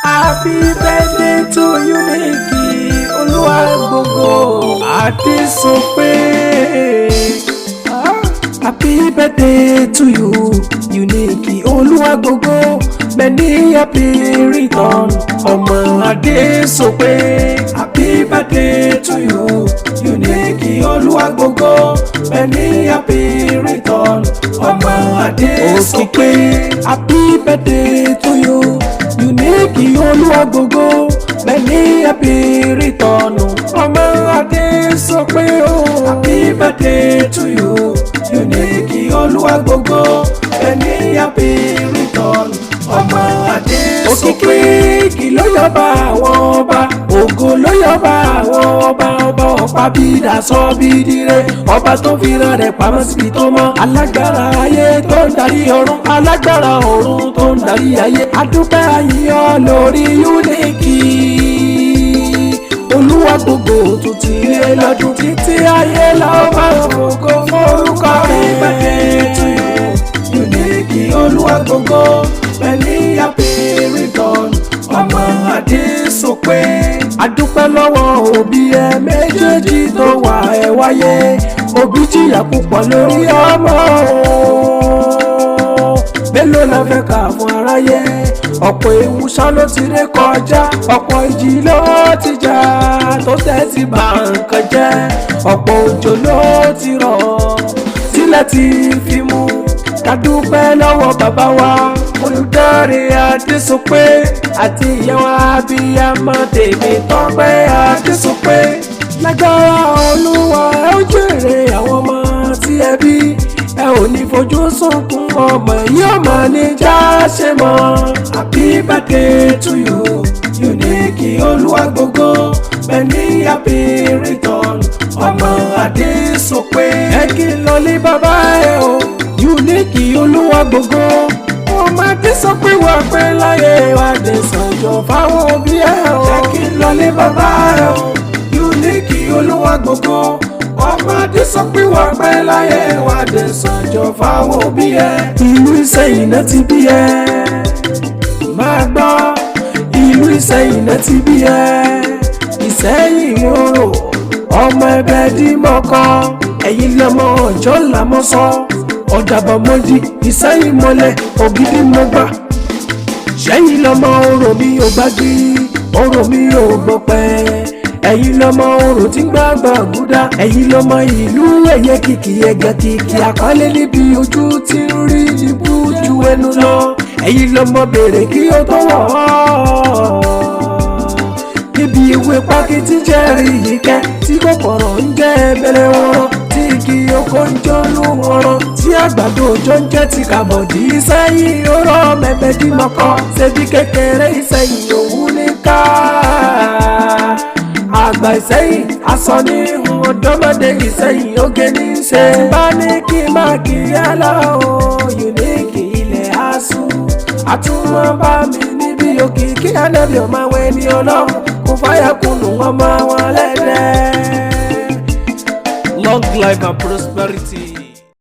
Happy birthday to Unique Olúwagbogbo Adésopé. Happy birthday to you, Unique Olúwagbogbo. Many happy return, ọmọ Adésopé. Happy birthday to you, Unique Olúwagbogbo. Many happy return, ọmọ Adésopé. Happy birthday to you, Unique Olúwagbogbo. Many happy return, ọmọ Adésopé o. Happy birthday to you, Unique Olúwagbogbo. Many happy return, ọmọ Adésopé. Òkìkí ló yọba àwọn ọba, ògo ló yọba àwọn ọba, ọba ọ̀pá bídà sọ bí dire, ọba tó fira rẹ̀ pamọ́ síbi tó mọ́, alágbára ayé tó ń darí ọ̀run, alágbára ọ̀run tó ń darí ayé. Adúpẹ́ ayíyọ́ lórí Unique Olúwagbogbo tún ti lé lọ́dún, títí ayé lọ́ọ́ máa fògo forúkọ rẹ̀. Birthday to you, Unique Olúwagbogbo. Many happy return, ọmọ Adésopé. Adúpẹ́ lọ́wọ́ òbí ẹ méjèèjì tó wà ẹ wáyé. Òbí jìyà púpọ̀ lórí ọmọ o, mélòó la fẹ́ kà fún aráyé? Ọ̀pọ̀ ewu ṣá ló ti ré kọjá, ọ̀pọ̀ ìjì ló ti jà tó tẹ́ ti bà nǹkan jẹ́, ọ̀pọ̀ òjò ló ti rọ̀ sílẹ̀ ti fi mú. Ká dúpẹ́ lọ́wọ́ bàbá wa olùdarí Adésopé àti ìyàwó abiyamọ tèmi tọ́pẹ́ Adésopé. Lágbára Olúwa, ẹ ó jèrè àwọn ọmọ tí ẹ bí, ẹ ò ní fojú sunkún ọmọ yìí, ọmọ ní já ṣe mọ́. Happy birthday to you, Unique Olúwagbogbo. Many happy return, ọmọ Adésopé. Ẹ kí n lọ lé bàbá ẹ o, Unique Olúwagbogbo, ọmọ Adésopé, wà pé láyé wa dé sànjọ fáwọn òbí ẹ o. Ẹ kí n lọ lé bàbá ẹ o, Unique Olúwagbogbo, ọmọ Adésopé, wà pé láyé wa dé sànjọ fáwọn òbí ẹ. Ìlú Ìsẹ̀yìn náà ti bí ẹ, máa gbọ́, ìlú Ìsẹ̀yìn náà ti bí ẹ. Ìsẹ̀yìn orò, ọmọ ẹbẹ̀ dìmọ̀kọ, ẹ̀yìn lọ́mọ ọjọ́ làmọ́sọ ọ̀dàbọ̀mọ́dì Ìsẹ̀yìn mọ́lẹ̀ ògidì mọ́gbà sẹ́yìn lọ́mọ orò mi ò gbági, orò mi ò gbọ́pẹ́. Ẹ̀yin lọ́mọ orò tí ń gbàgbà gúdá. Ẹ̀yin lọ́mọ ìlú ẹ̀yẹ kìkì ẹ̀gà kìkì àpálẹ́, níbi ojú tí ń rí ibú ju ẹnu lọ. Ẹ̀yin lọ́mọ bèrè kí ó tó wọ̀ ọ́ níbi ìwé pákí tí jẹ́rìí yìí kẹ́, tí kòkòrò ń jẹ́ ẹbẹ̀rẹ̀ wọn, tí igi oko ń jó lù wọ́n, tí àgbàdo òjò ń jẹ́ ti kàbọ̀dì. Ìsẹ́yìn ọ̀rọ̀ mẹ́mẹ́dínmọ́kọ́ ṣebí kékeré Ìsẹ́yìn òwú ní ká àgbà Ìsẹ́yìn aṣọ ní ìhun, ọ̀dọ́mọdé Ìsẹ́yìn oge ní í ṣe. Bá ní kí n máa kí ẹ lọ o, Unique, ilẹ̀ aṣù àtúmọ̀ bá mi níbi òkìkí ànábì, ọmọ àwọn ẹni Ọlọ́run kò fàyà kùnú ọmọ wọn lẹ́dẹ̀ẹ́. Long life and prosperity.